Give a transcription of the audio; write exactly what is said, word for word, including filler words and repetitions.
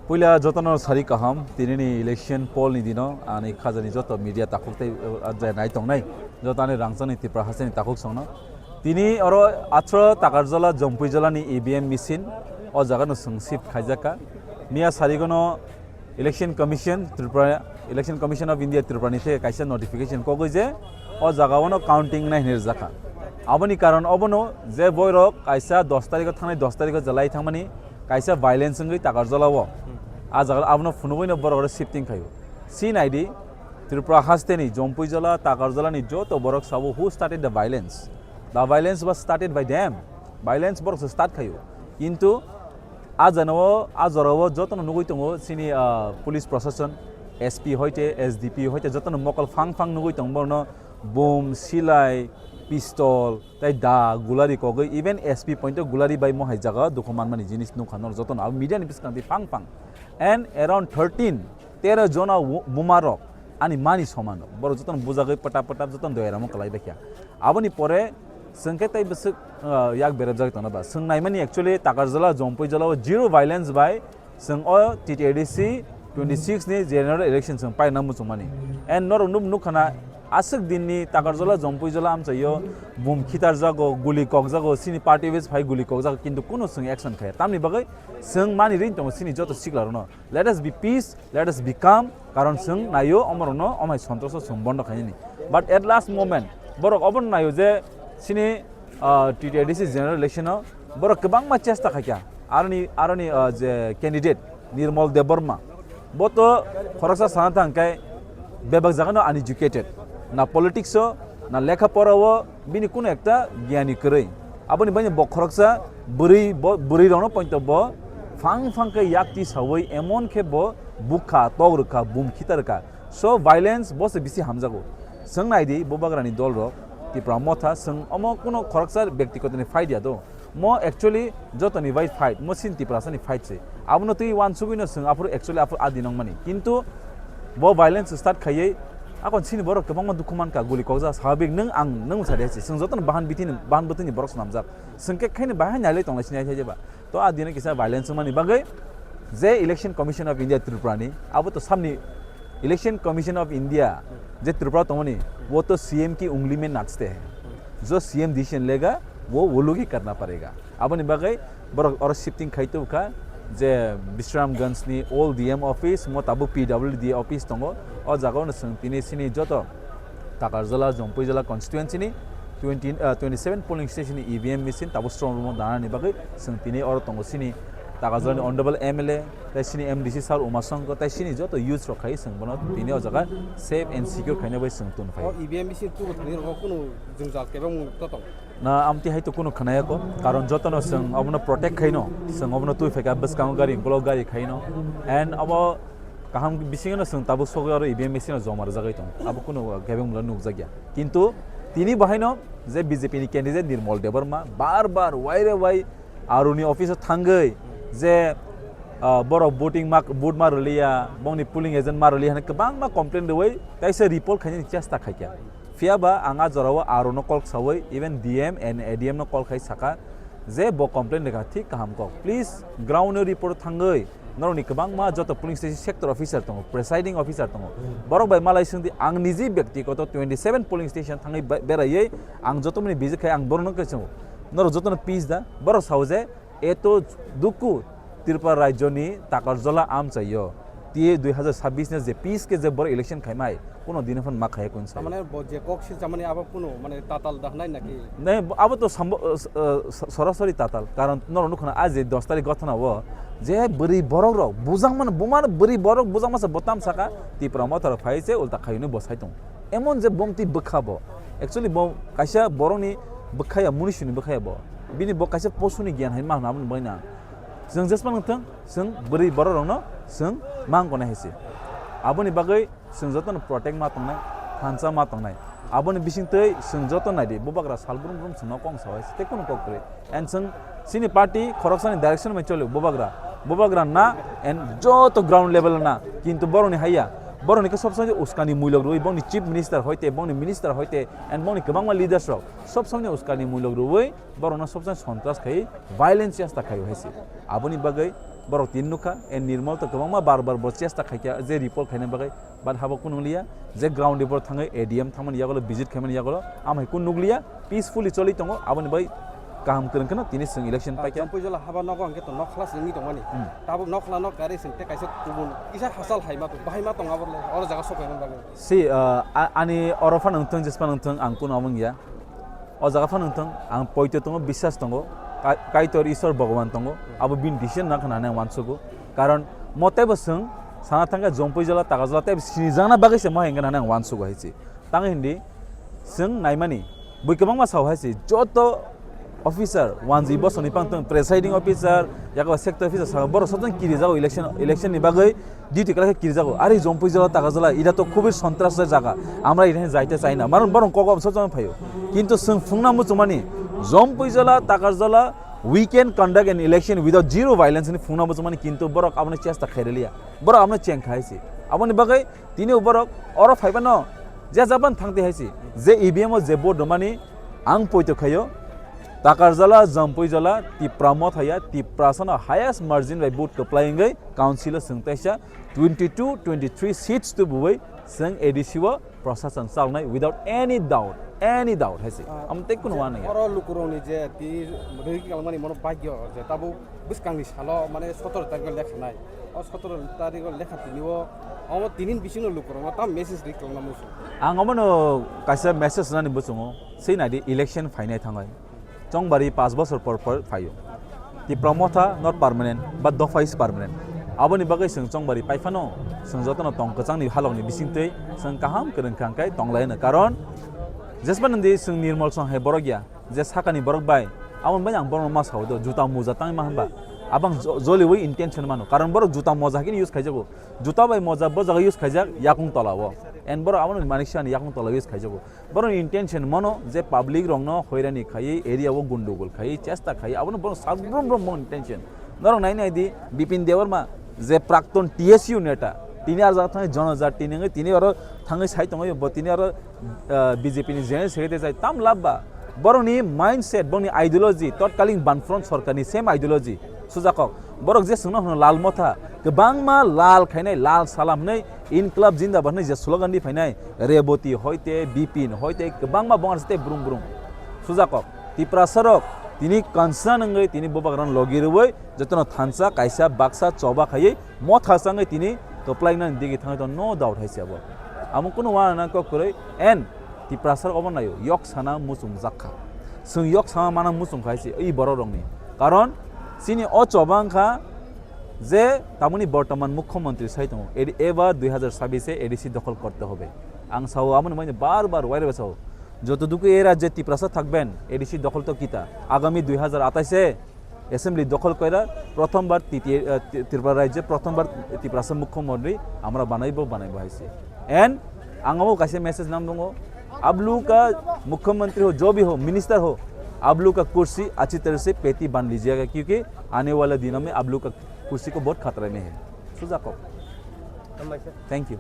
Puila jotono sari kaham, tinini election poll ni dino ani khajani joto media takhuk tei, uh, je nai tongnai, joto ani rangchakni Tripura hasteni takhuk songno. Tini oro athro Takarjala, Jompuijala ni E V M machine o jaga no chwng shift khaijak kha. Miya sarigono Election Commission Tripura, Election Commission of India Tripura ni theke kaisa notification kogwi je o jaga ono counting nai hinwi rijak kha. Aboni karon obono je boirok kaisa dos tarikh o thangnai, dos tarikh o jelai thangmani kaisa violence wngwi Takarjala o. A jaga abono phunugwi no borok rok shifting khaio. Si naidi, Tripura hasteni Jompuijala, Takarjala ni joto borok sabo, who started the violence? The violence was started by them. Violence borok se start khaio. Kintu a jana o, a jora o jotono nugwi tongo chini, ah, police proshashan, S P hoite, S D P hoite jotono mokol phang phang nugwi tongo borno bom, silai, pistol, tei da, gulari kogwi, even S P point o gulari bai mohai jaga dukhu manmani jinis nukha norok jotono abo media ni bwskang twi phang phang. And around thirteen, tero jona wo-, buma rok ani mani soman rok. Borok jotono bujagwi pata pata jotono doyaramo kwlai baikha. Aboni pore chwng khe tei bwswk, uh, yak berajagwi tongna ba. Chwng naimani actually Takarjala, Jompuijala o zero violence bai chwng o T T A D C twenty six ni general election chwng paina muchungmani. And norok nuk-, nukha na aswk dinni Takarjala, Jompuijala amchaio bum khitarjago, guli kokjago, chini party office phai guli kokjago, kintu kunu chwng action khaya. Tamni bagwi chwng mani ring tongo chini joto sikla rokno. Let us be peace, let us be calm, karon chwng naio omorokno omai sontroso chwng bondo khainani. But at last moment, borok obono naio je chini, ah, T T A D C general election o borok kwbangma chesta khaikha. Aroni, aroni, ah, je candidate Nirmal Debbarma, bo to khoroksa sana thang khe bebak jagano uneducated, na politics o, na lekha pora o, bini kunu ekta giyani kwrwi. Aboni baino bo khoroksa bwrwi, bo bwrwi rokno poito bo phang phang khe yakti sawi emon khe bo bukha, tok rwkha, bum khita rwkha. So violence bo se bisi hamjago. Chwng naidi bubagrani dol rok, Tipra Motha, chwng omo kuno khoroksa byaktigotoni fight ya do. Mo actually jotoni bai fight, mo sin Tiprasani fight se. Abono twi wansugwino chwng aphuru actually aphuru adi nangmani. Kintu bo violence start khaiwi akon sini borok kwbangma dukhu mankha, guli kokjak, swabik nwng ang nwng mwsadi hai se. Chwng jotono bahan bitini, bahan bwtwini borok swnamjak. Chwng khe khaini bahai nailai tonglai sini hai hai jeba. To a dino kisa violence wngmani bagwi je Election Commission of India Tripura ni, abo to samni Election Commission of India je Tripura tongmani, wo to C M ki ungli mein nachte hai. Jo C M decision lega, wo wo logi karna padega. Aboni bagwi borok oro shifting khai tubukha je Bisramganj ni old D M office, mo tabuk P W D office tongo. O jaga ono chwng tini sini joto Takarjala, Jompuijala constituency ni twenty, ah, twenty seven polling station ni E V M machine tabuk strong room o danani bagwi chwng tini oro tongo sini Takarjala ni honorable M L A, tei sini M D C sir Uma Sangkar, tei sini joto youths rok khai chwng bono tini o jaga safe and secure khaina bai chwng tun phai. O E V M machine tubu thani rok kunu jwngjal kebeng to tong. Na amtwi hai to kunu khwnaya kho, karon jotono chwng obono protect khaino, chwng obono twi phaikha bwskango gari, ukolog gari khaino, and obo kaham bisingo no chwng tabuk sogwi oro E V M machine no joma rwjagwi tongo, abo kunu kebeng mula nukjakya. Kintu tini bahaino je B J P ni candidate Nirmal Debbarma bar bar waire wai aroni office o thangwi je, ah, borok voting ma, vote ma rwliya, bongni polling agent ma rwliya hwnwi kwbangma complaint rwwi kaisa report khainani chesta khaikha. Phiya ba ang a jorao aro no call sawi, even D M and A D M no call khai saka je bo complain rwkha thik kaham kok. Please ground o report thangwi norokni kwbangma joto polling station sector officer tongo, presiding officer tongo. Borok bai malai swngdi, ang niji byaktigoto twenty seven polling station thangwi be-, beraiwi ang joto mani visit khai ang borokno khe swngo. Norok jotono peace da, borok sao je eto dukhu Tripura rajyoni Takarjala amchaio. T A dui hazar sabbish ni je peace ke je borok election khaimai, kuno dino phano ma khaiya kung sai. Tamane bo je kok silchamani abo kuno mane tatal da hnai naki? Ne, abo to sambo-, uh, uh, sorasori tatal. Karon norok nukho na, a je dos tarikh gothona o je bwrwi borok rok bujang mano, buma bwrwi borok bujang masa botam saka Tipra Motha rok phai se ulta khayuni bo sai tong. Emon je bongtwi bwkha bo. Actually bo kaisa borokni bwkhaya, munisuni bwkhaya bo. Bini bo kaisa posuni gyan hai ma hwnna aboni bagwi na. Chwng jesma nang thung, chwng bwrwi borok rokno chwng mang gonai hai se. Aboni bagwi chwng jotono protect ma tongnai, thansa ma tongnai. Aboni bisingtwi chwng joto naidi, bubagra sal brum brum chwngno kong sao hai se, tei kunu kok kwrwi. And chwng chini party khoroksani direction bai choli bubagra. Bubagra na and joto ground level na, kintu borokni haiya. Borokni khe sob somoi uskani muilok rwi, bongni chief minister hoite, bongni minister hoite, and bongni kwbangma leaders rok sob somoi uskani muilok rwi, borokno sob somoi sontras khai, violence chesta khai hai se. Aboni bagwi Borok tin nukha, e Nirmal to kwbangma bar bar bo chesta khaikha je report khaina bagwi, but habo kunu nukliya, je ground report thangwi A D M thangmani yagulo visit khaimani yagulo, amhai kunu nukliya, peacefully choli tongo, aboni bagwi kaham kwrwng kheno tini chwng election paikha. Jompui jola haba nogo hwnkhe to nokhla se wngwi tongmani. Hmm. Tabuk nokhla nok gari sing tei kaisa kubun kisa hachal hai ma tong, bahai ma tong abo le, oro jaga sok paimani bagwi. Si, uh, a-, ani oro phano wngthung, jesphano wngthung, ang kunu omo wngya. O jaga phano wngthung, ang poito tongo, biswas tongo, Ka-, Kaitor Iswar Bhagwan tongo, abo bini decision na khna ang uansugo. Karon mo teibo chwng sana thangkha Jompui jola, Takar jola, teibo sinijakna bagwi se mo hengkha hinwi ang uansugo hai se. Tang hindi, chwng naimani, bui kwbangma sao hai se, joto officer, wanji bosoni pang tong, presiding officer, yago sector officer, saka borok soton kiri jago election, election ni bagwi, duty kwlai khe kirijago. Ari Jompui jola, Takar jola, ida to khubui sontras jaga. Amra ida jaite chai na. Maron borong kok obso chong phaio. Kintu chwng phungna muchungmani Jompui jola, Takar jola, we can conduct an election without zero violence ni phungna muchungmani, kintu borok abono chesta khairaliya. Borok abono cheng khai si. Aboni bagwi tini borok oro phaibano je jaban thangti hai si. Je E V M o je vote romani ang poito khaio. Takar jola, Jompui jola, Tipra Motha ya, Tiprasano highest margin bai vote kwplai wngwi council o chwng teisa twenty two, twenty three seats to buwi chwng A D C o procession chalnai without any doubt, any doubt hai se. Ah, amo tei kunu je wana ya. Oro lukurokni je ti rwgwi kalmani mono bagyo je tabuk bwskangni salo mane sotoro tarikh lekha nai. O sotoro tarikh lekha tini o omo tini bisingo lukurokno tam message rwgwi kalmani muchung. Ang omono kaisa message nani muchungo, sei nai di election phainai thangai. Chongbari paanch bosor por por phaio. Tipra Motha not permanent, but dopha is permanent. Aboni bagwi chwng Chongbari paiphano, chwng jotono tong kwchangni halokni bisingtwi chwng kaham kwrwng kha hwnkhe tonglaino. Karon jesmani di chwng Nirmal song hai borok ya, je sakani borok bai, aboni bai ang borokno ma sao do, juta muja tangwi ma hwnba. Abang jo-, joliwi intention mano. Karon borok juta moja hai kheno use khaijago. Juta bai moja bo jaga use khaijak yakung tola o. And borok abono manik sani yakung tola use khaijago. Borokni intention mono je public rokno hoirani khaiwi, area o gundugul khaiwi, chesta khaiwi, abono borok sak brum brum bono intention. Norok nai nai di, Bipin Debbarma je prakton T S U neta, tini ar jaga thangwi Jonojatini wngwi tini oro thangwi sai tongwi bo tini oro, ah, B J P ni General Secretary jai tam labba. Borokni mindset, borokni ideology, totkaling Banfront sorkarni same ideology. Sujakok, borok je chwngno hwno Lal Motha, kwbangma lal khainai, lal salam hwnwi Inklab Jindabad hwnwi je slogan di phainai, Reboti hoite, Bipin hoite, kwbangma bongars tei brum brum. Sujakok, Tiprasa rok tini concern wngwi tini bubagrano logi rwui jotono thansa, kaisa, baksa, choba khaiwi motha changwi tini kwplainani digi thangwi tongo, no doubt hai se abo. Amo kunu uanana kok kwrwi, and Tiprasa rok obo naio, yok sana muchungjak kha. Chwng yok sama mana muchung kha hai se, i borok rokni. Karon chini o choba wngkha je tamoni bortoman mukhyamantri sai tongo, edi-, ebar dui hazar sabis e A D C dokhol korte hobe. Ang sao, amoni maino bar bar waireba sao. Jotoduku e rajye Tiprasa thakben, A D C dokhol to kita. Agami dui hazar atais e assembly dokhol koira, prothombar titi-, eh, Ti-, Tripura rajye prothombar Tiprasa mukhyamantri amra banaibo, banaibo hai se. And ang abo kaisa message nam dongo, आप लोग का मुख्यमंत्री हो, जो भी हो, मिनिस्टर हो, आप लोग का कुर्सी अच्छी तरह से पेटी बांध लीजिएगा, क्योंकि आने वाला दिनों में आप लोग का कुर्सी को बहुत खतरा में है। Sujakok. Thank you.